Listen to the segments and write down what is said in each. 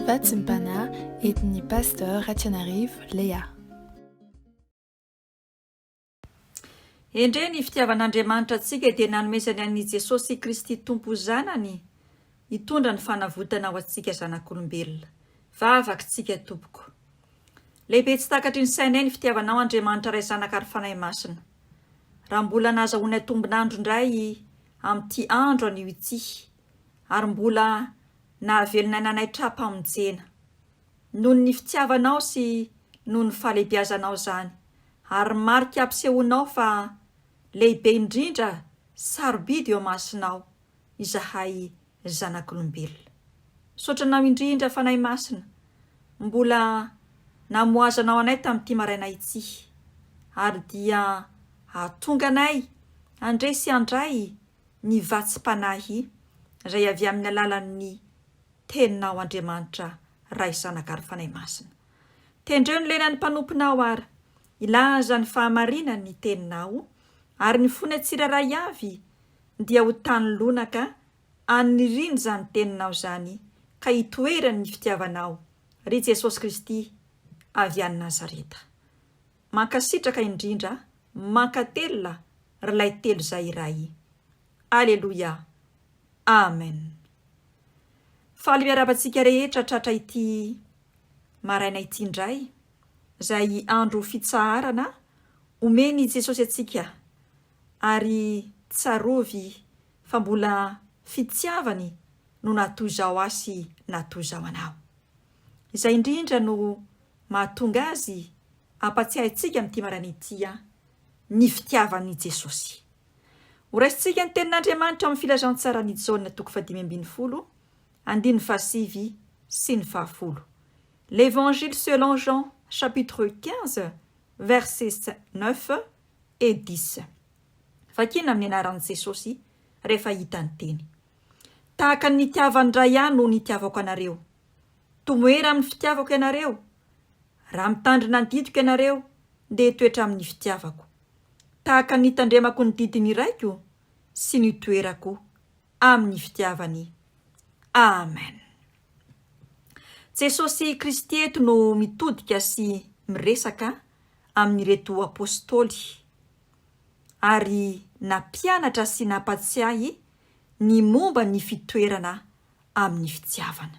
Vatsim-panahy entin'ny Pasteur Ratianarivo Léa. Endrey ny fitiavan'Andriamanitra antsika dia nanomezany an'i Jesosy Kristy Tompo Zanany hitondra ny fanavotana ho antsika zanak'olombelona. Vavakitsika tompoko. Lehibe tsy takatry ny sainay ny fitiavanao Andriamanitra Ray Zanaka ary Fanahy Masina. Raha mbola nahazahoanay tombon'andro indray amin'ity andro anio ity ary mbola nahavelona aina anay tra-pamonjena. Noho ny fitiavanao sy noho ny fahalehibiazanao izany ary marika ampisehoanao fa lehibe indrindra sarobidy eo imasonao izahay zanak'olombelona. Misaotra anao indrindra Fanahy Masina mbola namohazanao anay tamin'ity maraina ity ary dia hahatonga anay handre sy handray ny vatsim-panahy izay avy amin'ny alalan'ny Teninao Andriamanitra Ray Zanaka ary Fanahy Masina. Tendreo ny lelan'ny mpanomponao ary hilaza ny fahamarinany ny Teninao ary ny fonay tsirairay avy dia ho tany lonaka aniriany izany Teninao izany ka hitoerany ny fitiavanao ry Jesosy Kristy avy any Nazareta. Mankasitraka indrindra, mankatelina ry lay telo zay iray. Aleloia. Amen. Faly miarahaba antsika rehetra tratra ity maraina ity indray, izay andro fitsaharana omen'i Jesosy antsika ary tsarovy fa mbola fitiavany no nahatoy izao ahy sy nahatoy izao anao. Izay indrindra no mahatonga azy hampatsiahy antsika amin'ity maraina ity ny fitiavan'i Jesosy. Horaisintsika ny tenin'Andriamanitra ao amin'ny Filazantsaran'i Jaona toko fahadimy ambin'ny folo, andininy fahasivy sy ny fahafolo. L'Évangile selon Jean chapitre 15 versets 9 et 10. Vakina amin'ny anaran'i Jesosy rehefa hita ny teny. Tahaka ny nitiavan'ny Ray ahy no nitiavako anareo. Tomoera amin'ny fitiavako ianareo. Raha mitandrina ny didiko ianareo, dia hitoetra amin'ny fitiavako. Tahaka ny nitandremako ny didin'ny Raiko sy nitoerako amin'ny fitiavany. Amen. Jesosy Kristy eto no mitodika sy miresaka amin'ireto Apostoly ary nampianatra sy nampatsiahy ny momba ny fitoerana amin'ny fitiavana.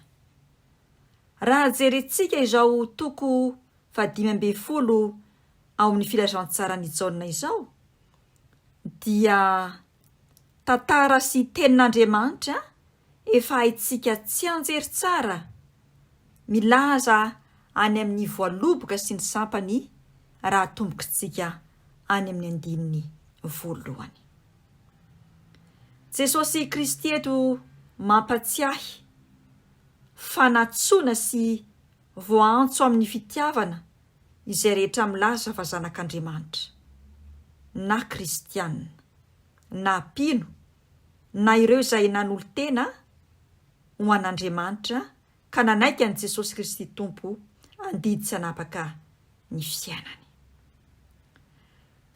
Raha jerentsika izao toko fahadimy ambin'ny folo ao amin'ny Filazantsaran'i Jaona izao dia tantara sy tenin'Andriamanitra efa haintsika tsianjery tsara milaza any amin'ny voaloboka sy ny sampany raha atombokitsika any amin'ny andininy voalohany. Jesosy Kristy eto mampatsiahy fa nantsoina sy voaantso amin'ny fitiavana izay rehetra milaza fa zanak'Andriamanitra, na kristiana, na mpino, na ireo izay nanolo-tena ho an'Andriamanitra ka nanaiky an'i Jesosy Kristy Tompo handidy sy hanapaka ny fiainany.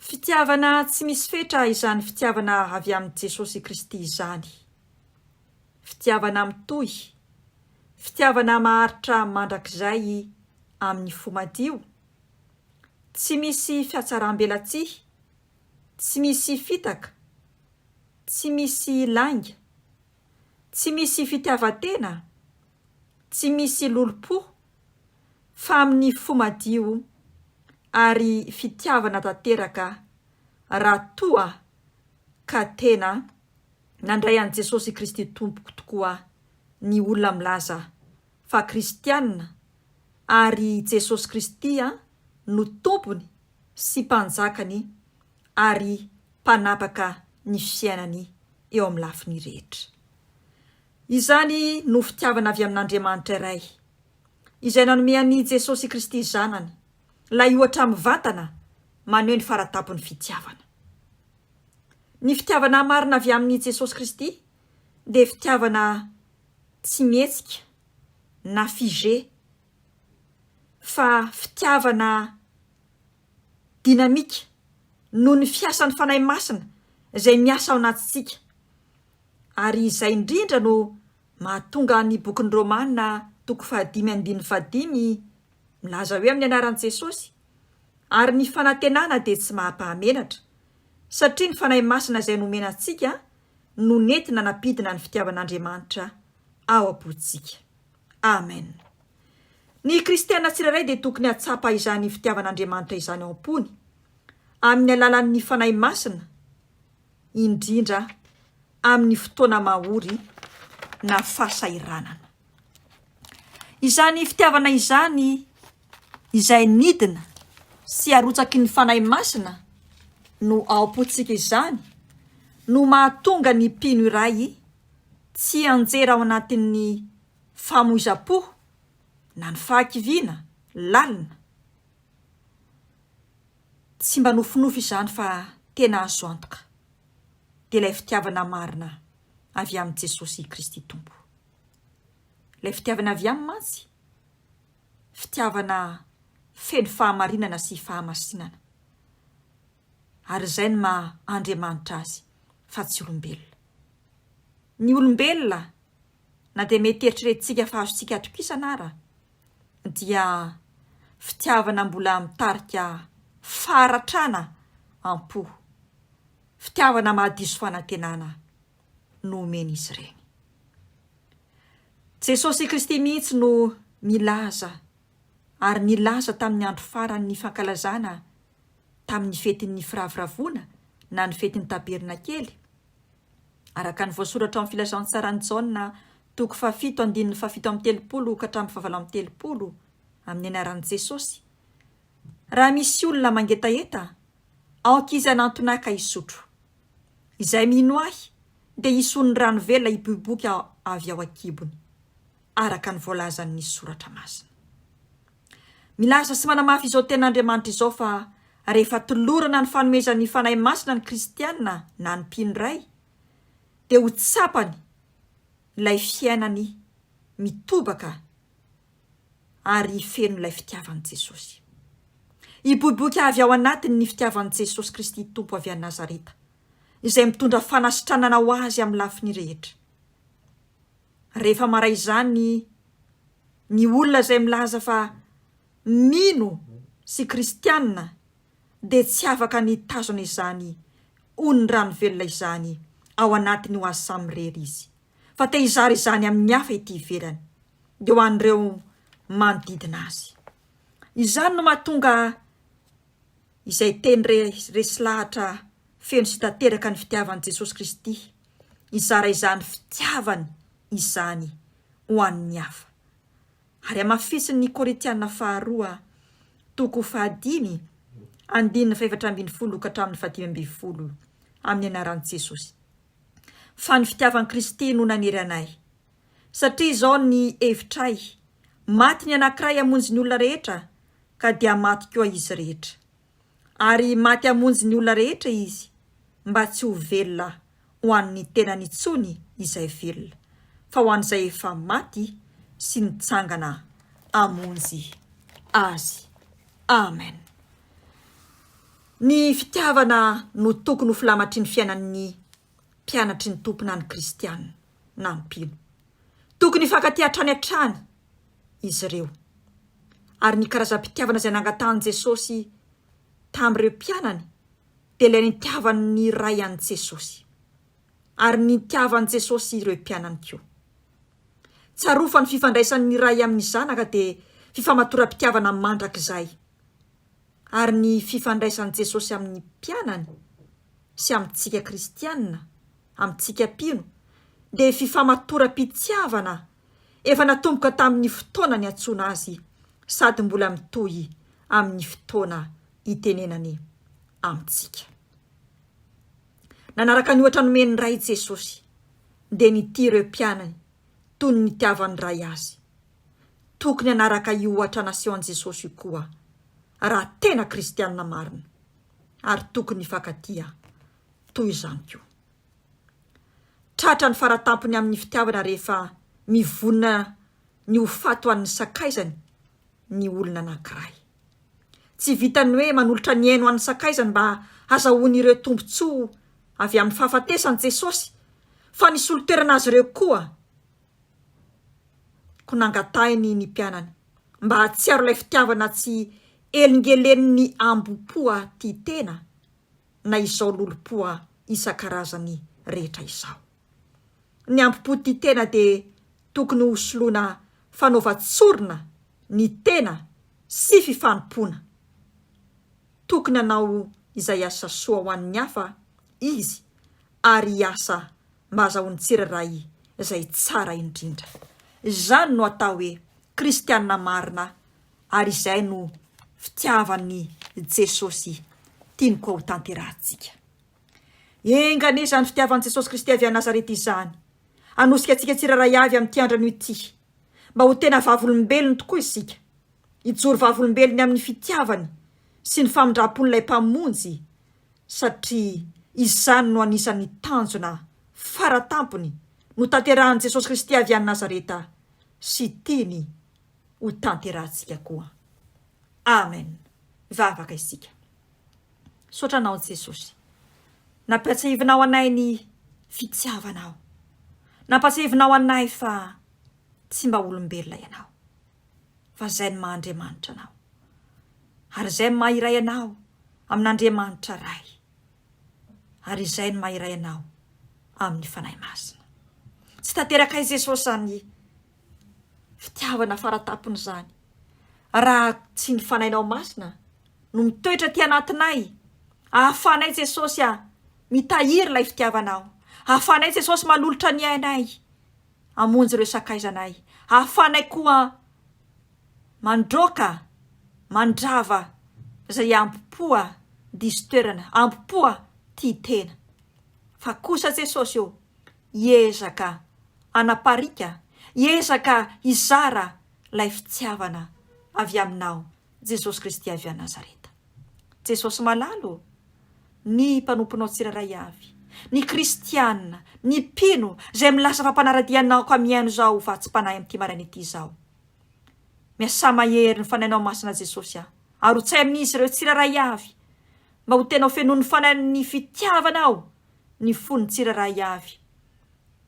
Fitiavana tsy misy fetra izany fitiavana avy amin'i Jesosy Kristy izany. Fitiavana mitohy, fitiavana maharitra mandrakizay amin'ny fo madio, tsy misy fiatsaram-belatsihy, tsy misy fitaka, tsy misy lainga, tsy misy fitiavan-tena, tsy misy lolompo, fa amin'ny fo madio ary fitiavana tanteraka raha toa ka tena nandray an'i Jesosy Kristy Tompoko tokoa ny olona milaza fa kristiana ary Jesosy Kristy no Tompony sy Mpanjakany ary Mpanapaka ny fiainany eo amin'ny lafiny rehetra. Izany no fitiavana avy amin'Andriamanitra Ray, izay nanome an'i Jesosy Kristy Zanany, ilay ohatra mivantana maneho ny fara-tampon'ny fitiavana. Ny fitiavana marina avy amin'i Jesosy Kristy dia fitiavana tsy mihetsika na figé, fa fitiavana dynamique noho ny fiasan'ny Fanahy Masina izay miasa ao anatintsika. Ary izay indrindra no mahatonga ny bokin'ny Romana. toko fahadimy andininy fahadimy milaza hoe amin'ny anaran'i Jesosy, Ary ny fanantenana dia tsy maha-pahamenatra, satria ny Fanahy Masina izay nomena antsika no nentina nampidina ny fitiavan'Andriamanitra ao am-pontsika. Amen. Ny kristiana tsirairay dia tokony hahatsapa izany fitiavan'Andriamanitra izany ao am-pony, amin'ny alalan'ny Fanahy Masina, indrindra amin'ny fotoana mahory na fahasahiranana. Izany fitiavana izany izay nidina sy arotsaky ny Fanahy Masina no ao am-pontsika izany no mahatonga ny mpino iray tsy hianjera ao anatin'ny famoizam-po na ny fahakiviana lalina. Tsy mba nofinofy izany fa tena azo antoka, dia ilay fitiavana marina avy amin'i Jesosy Kristy Tompo. Ilay fitiavana avy aminy mantsy, fitiavana feno fahamarinana sy fahamasinana. Ary izay no maha Andriamanitra azy fa tsy olombelona. Ny olombelona, na dia mety eritreretintsika fa azontsika atokisana ara, dia fitiavana mbola mitarika faharatrana am-po, fitiavana mahadiso fanantenana no omen'izy ireny. Jesosy Kristy mihitsy no milaza ary nilaza tamin'ny andro farany ny fankalazana tamin'ny fetin'ny firavoravoana na ny fetin'ny tabernakely, araka ny voasoratra ao amin'ny Filazantsaran'i Jaona toko fahafito andininy fahafito amby telopolo ka hatramin'ny fahavalo amby telopolo, amin'ny anaran'i Jesosy, Raha misy olona mangetaheta, aoka izy hanantona ahy ka hisotro. Izay mino ahy dia hisy ony rano velona hiboiboika avy ao an-kibony, araka ny voalazan'ny Soratra Masina. Milaza sy manamafy izao Tenin'Andriamanitra izao fa rehefa tolorana ny fanomezan'ny Fanahy Masina ny kristiana na ny mpino iray, dia ho tsapany ilay fiainany mitobaka ary feno ilay fitiavan'i Jesosy. Hiboiboika avy ao anatiny ny fitiavan'i Jesosy Kristy Tompo avy any Nazareta, izay mitondra fanasitranana ho azy amin'ny lafiny rehetra. Rehefa maray izany ny olona izay milaza fa mino sy kristiana dia tsy afaka ny hitazona izany ony rano velona izany ao anatiny ho azy samirery izy, fa te hizara izany amin'ny hafa ety ivelany, dia ho an'ireo manodidina azy. Izany no mahatonga izay teny resy lahatra feno sy tanteraka ny fitiavan'i Jesosy Kristy hizara izany fitiavany izany ho an'ny hafa. Ary hamafisin'ny Korintiana faharoa toko fahadimy andininy fahefatra ambinifolo ka hatramin'ny fahadimy ambinifolo amin'ny anaran'i Jesosy fa ny fitiavan'i Kristy no nanery anay satria izao ny hevitray maty ny anankiray hamonjy ny olona rehetra ka dia maty koa izy rehetra. Ary maty hamonjy ny olona rehetra izy, mba tsy ho velona ho an'ny tenany intsony izay velona, fa ho an'izay efa maty sy nitsangana hamonjy azy. Amen. Ny fitiavana no tokony ho filamatry ny fiainan'ny mpianatry ny Tompo na ny kristiana na ny mpino. Tokony hifankatia hatrany hatrany izy ireo. Ary ny karazam-pitiavana izay nangatahan'i Jesosy tamin'ireo mpianany dia ilay nitiavan'ny Ray an'i Jesosy, ary nitiavan'i Jesosy ireo mpianany koa. Tsarovy fa ny fifandraisan'ny Ray amin'ny Zanaka dia fifamatoram-pitiavana mandrakizay, ary ny fifandraisan'i Jesosy amin'ny mpianany sy amintsika kristiana, amintsika mpino, dia fifamatoram-pitiavana efa natomboka tamin'ny fotoana niantsoana azy sady mbola mitohy amin'ny fotoana itenenany amintsika. Nanaraka ny ohatra nomen'ny Ray Jesosy, dia nitia ireo mpianany toy ny nitiavan'ny Ray azy. Tokony hanaraka io ohatra nasehon'i Jesosy io koa raha tena kristianina marina, ary tokony hifankatia toy izany koa. Tratra ny faratampony amin'ny fitiavana rehefa mivonona ny ho faty ho an'ny sakaizany ny olona anankiray. Tsy vitan'ny hoe manolotra ny ainy ho an'ny sakaizany mba hazahoany ireo tombontsoa avy amin'ny fahafatesany Jesosy, fa nisolo toerana azy ireo koa. Koa nangatahiny ny mpianany mba hahatsiaro ilay fitiavana tsy elingelenin'ny ambom-po tia tena na izao lolompo isan-karazany rehetra izao. Ny ambom-po tia tena dia tokony hosoloina fanaovan-tsorona ny tena sy fifanompoana. Tokony hanao izay asa soa ho an'ny hafa izy ary hiasa mba hazahoan'ny tsirairay izay tsara indrindra. Izany no atao hoe kristiana marina ary izay no fitiavan'i Jesosy tiany koa hotanterahantsika. Enga anie izany fitiavan'i Jesosy Kristy avy any Nazareta izany hanosika antsika tsirairay avy amin'ity andro anio ity mba ho tena vavolombelony tokoa isika, hijoro vavolombelony amin'ny fitiavany sy ny famindram-pon'ilay Mpamonjy satria izany no anisan'ny tanjona faratampony notanterahan'i Jesosy Kristy avy any Nazareta sy tiany ho tanterahantsika koa. Amen. Vavaka isika. Misaotra Anao Jesosy. Nampiatsiahivinao anay ny fitiavanao. Nampatsiahivinao anay fa tsy mba olombelona Ianao, fa izay ny maha Andriamanitra Anao. Ary izay ny maha iray Anao amin'Andriamanitra Ray. Ary izay ny maha iray Anao amin'ny Fanahy Masina. Tsy tanterakay Jesosy izany fitiavana faratampony izany raha tsy ny Fanahinao Masina no mitoetra aty anatinay ahafahanay Jesosy a mitahiry ilay fitiavanao, ahafahanay Jesosy manolotra ny ainay hamonjy ireo sakaizanay, ahafahanay koa mandroaka, mandrava izay ampo-poa diso toerana, ampo-poa tia tena. Fa kosa Jesosy ô, hiezaka hanapariaka, hiezaka hizara ilay fitiavana avy aminao Jesosy Kristy avy any Nazareta. Jesosy malala ô, ny mpanomponao tsirairay avy, ny kristiana, ny mpino izay milaza fa mpanara-dia anao ka mihaino izao vatsim-panahy amin'ity maraina ity izao. Miasà mahery ny Fanahinao Masina Jesosy a, arotsay amin'izy ireo tsirairay avy mba ho tena ho fenoin'ny Fanahin'ny fitiavanao ny fon'ny tsirairay avy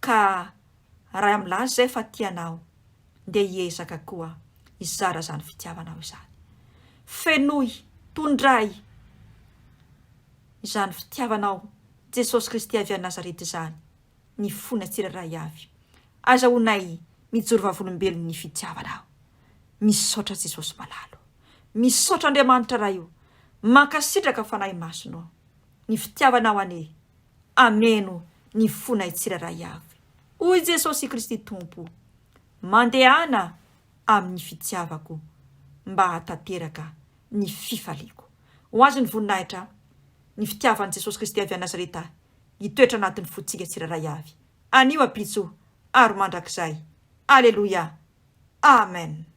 ka raha milaza izay fa tia anao dia hiezaka koa hizara izany fitiavanao izany. Fenoy, tondray izany fitiavanao Jesosy Kristy avy any Nazareta izany ny fona tsirairay avy. Azahoanay mijoro vavolombelon'ny fitiavanao. Misaotra Jesosy malalo. Misaotra Andriamanitra Ray o. Mankasitraka Fanahy Masina o. Ny fitiavanao anie ameno ny fonay tsirairay avy. Hoy Jesosy Kristy Tompo, Mandehana amin'ny fitiavako mba hahatanteraka ny fifaliako. Ho Azy ny voninahitra, ny fitiavan'i Jesosy Kristy avy any Nazareta hitoetra anatin'ny fontsika tsirairay avy, anio ampitso ary mandrakizay. Aleloia! Amen!